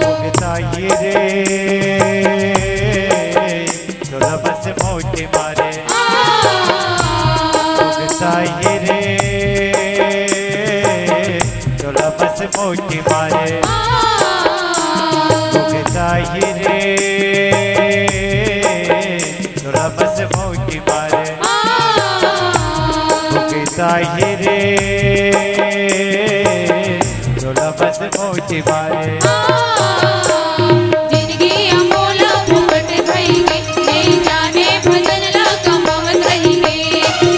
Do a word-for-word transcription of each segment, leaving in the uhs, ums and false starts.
उगता ये रे, तोला बस मोती मारे। उगता ये रे, तोला बस मोती मारे। उगता ये रे, तोला बस मोती मारे। उगता ये रे, तोला बस मोती मारे। जिनगी अमोला फुकट भई गे, नइ जाने भजन ला कमावत रही गे।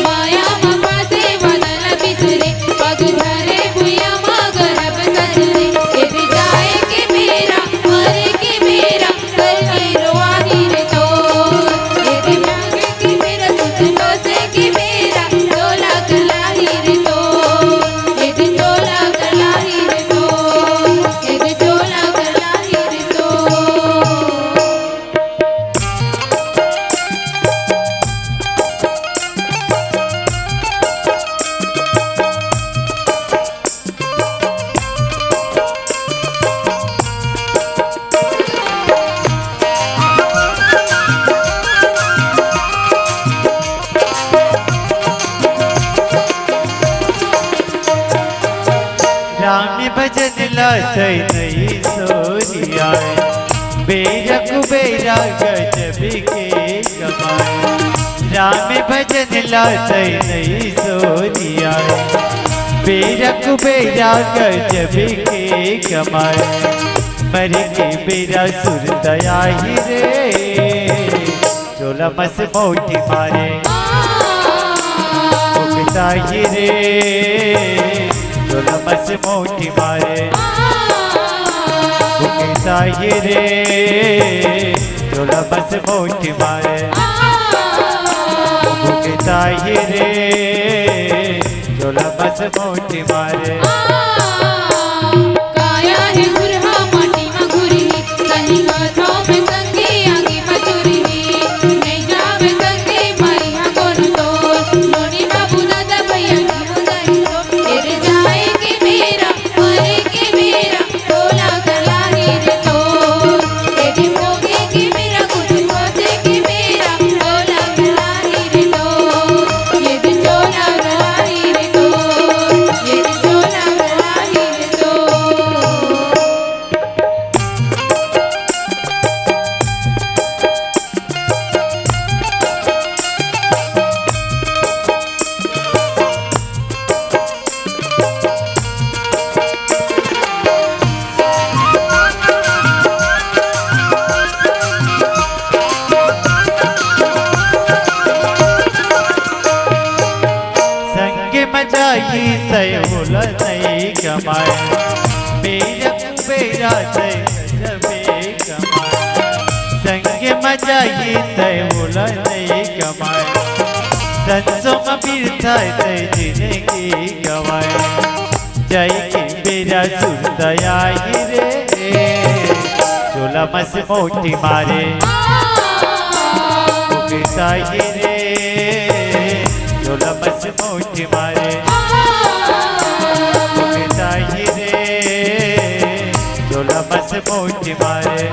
माया म फासे बदन बिछरे, पग धरे भुइयां म गरब सजरे। एदे जाए के बेरा, मरे के बेरा, करके रोवाही रे तो। एदे मांगे के बेरा, तुझ तो से के बेरा, तोला कलाही रे तो। एदे तोला कलाही रे तो। एदे तोला कलाही रे तो। राम भजन ला तै नइ सोरियाए, बेरा कुबेरा गजब के कमाए। राम भजन ला तै नइ सोरियाए, बेरा कुबेरा गजब के कमाए। मरे के बेरा सुरता आही रे, तोला बस मोती मारे। उगता ये रे, तोला बस मोती मारे। उगता ये रे, तोला बस मोती मारे। उगता ये रे, तोला बस मोती मारे। काया हे गुरहा माटी म घुरही, कहीं कथो में संगे आगी म चुरही। नइ जावे संगे मरिहा कोनो तो, नोनी बाबू दादा भैया की हो जाई तो। एदे जाए के बेरा, मरे के बेरा, तोला कलाही रे तो। एदे भोगे के बेरा, कुछ सोचे के बेरा, तोला कलाही रे तो। एदे तोला कलाही रे तो। एदे तोला कलाही रे तो। संगे म जाही तै ओला नइ कमाए, बेरा कुबेरा तै गजबे कमाए। संगे म जाही तै ओला नइ कमाए, संसो म बिरथा तै जिनगी गवाए। जाए के बेरा सुरता आही रे, तोला बस मोती मारे। उगता ये रे, तोला बस मोती मारे। उगता ये रे, तोला बस मोती मारे।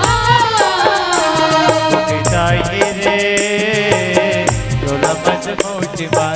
उगता ये रे, तोला बस मोती मारे।